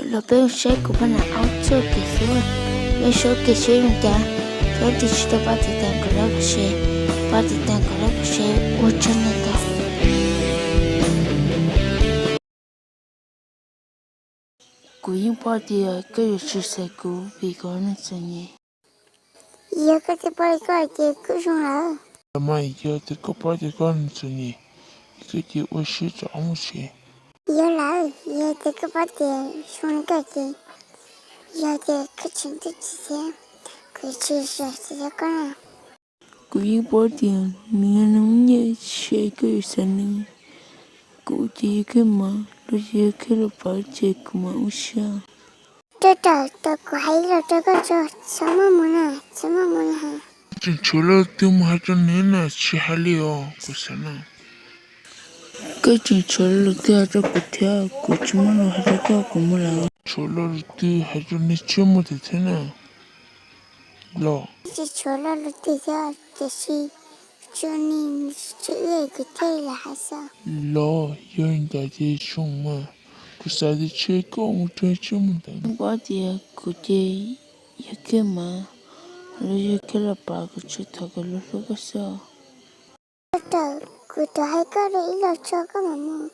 Los peb mus saib kuv pab nam aub txuj kev hlub, peb saib kev seb zoo cas. Thiab tig tsis tau pab tiv tas kom like kom share, pab tiv tas kom like kom share, ua tsaug ntau ntau. Kuv yeej paub tias koj yuav tsis xaiv kuv vim kuv yog neeg txom nyem. Yog koj twb paub li koj ces kuj zoo lawm. Los mas yog tias koj paub tias koj neeg txom nyem, koj cia ua siab tso ob mus tsev. Yog lawm, yog tias koj paub tias zoo li koj ces, yog tias koj tseem tuaj tsis thiab, kuv tsis zam txim rau koj na. Kuv yeej paub tias nws yog neeg muaj nyiaj, tsis yog koj yuav xaiv nws. Kuv ces yog koj mas, los yog koj los pab ces kuv mam ua siab. Rau rawm, tau kuv hais ib los rau koj tso, txhob muaj mus na, txhob muaj mus na. Tseem tshuav lus twg mus hais rau nws na, tsis hais li os, kuv xav na. Koj tseem tshuav lus twg hais rau kuv thiab, kuv tsis muaj lus hais rau koj, kuv mus lawm. Tshuav lo lus twg hais rau nws, tsis muaj tus thiab na. Los tsis tshuav lo lus twg thiab, tiam sis tsuas nws tsis wb kuv thiaj li los hais xwb. Los yog li ntawd ces zoo mas, kuv xav tias tsam koj mus rau tsis muaj ntawd. Paub tias kuv ces yog koj mas, los yog koj los pab kuv tsuas thov kom luag hlub koj xwb. Rau rawm, kuv rov hais koj dua ib los tso koj mam mus.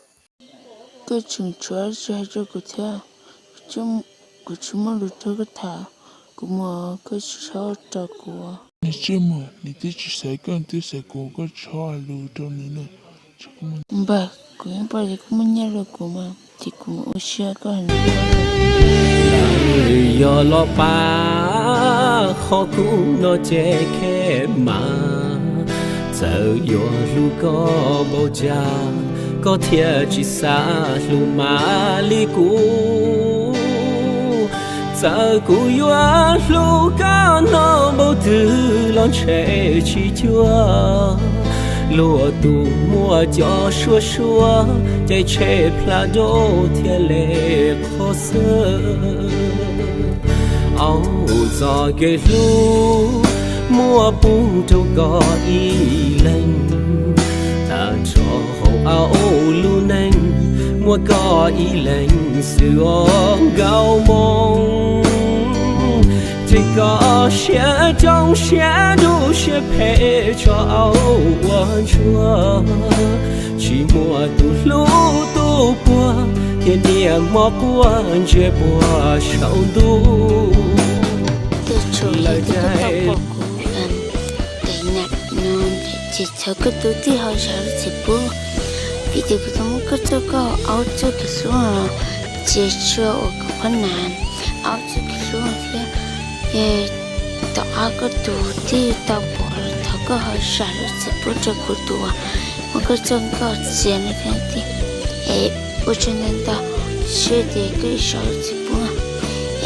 Koj tseem tshuav tsis hais rau kuv thiab, kuv tsis muaj lus rau koj tham, kuv mus, koj tsis txhob rau kuv. Nws tsis mus, nws twb tsis xaiv koj, nws twb xaiv kuv, koj txhob hais lus rau nws na. Npawg, kuv yeej paub tias koj muaj nyiaj dua kuv mas, ces kuv mus ua siab koj hais. Yog los pab qhov kuv no ces khe mas, txawm yuav hlub koj npaum cas, koj thiaj tsis xav hlub mas li kuv. Txawm kuv yuav hlub koj no npaum twg los ntshe tsis cuag luag tus muaj cov suab suab, ces tshem plhaw dua thiaj li qhov xwb. Auj, txoj kev hlub muaj pub rau koj ib leeg, tag nrho hauv auj lub neej muaj koj ib leeg xwb os nkauj Hmoob. Ces koj siab zoo siab dub siab phem tso auj ua ntsuag, tsis muaj tus hlub tus puag, tiam niaj hmo quaj ntsia puag saum ntuj. Lawv caij Ces txhawv koj tus tij hauv zam lub txim pub, vim tias kuv tau muab koj txoj koj aub txoj kev hlub los ces tsuas ua kuv qhab nas aub txoj kev hlub thiab. Tom qab koj tus tij tau pom los thov koj ho zam lub txim pub rau kuv tus uas muab koj txoj nkauj txiav no thiab tij. Es ua tsaug ntau ntau, seb tias koj zam lub txim pub,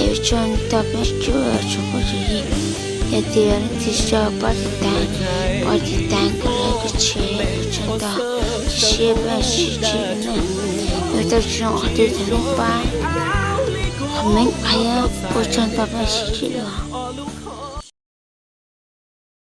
es ua tsaug ntau peb tsuas tsuas pub tsuas yig. Yog tias leej twg tsis tau pab tiv tas, pab tiv tas koj lawv koj tsev ua tsaug ntau, seb peb sib ntsib na. Yog tau tsis zoo qhov twg thov nej pab comment qhia, ua tsaug ntau peb sib ntsib dua.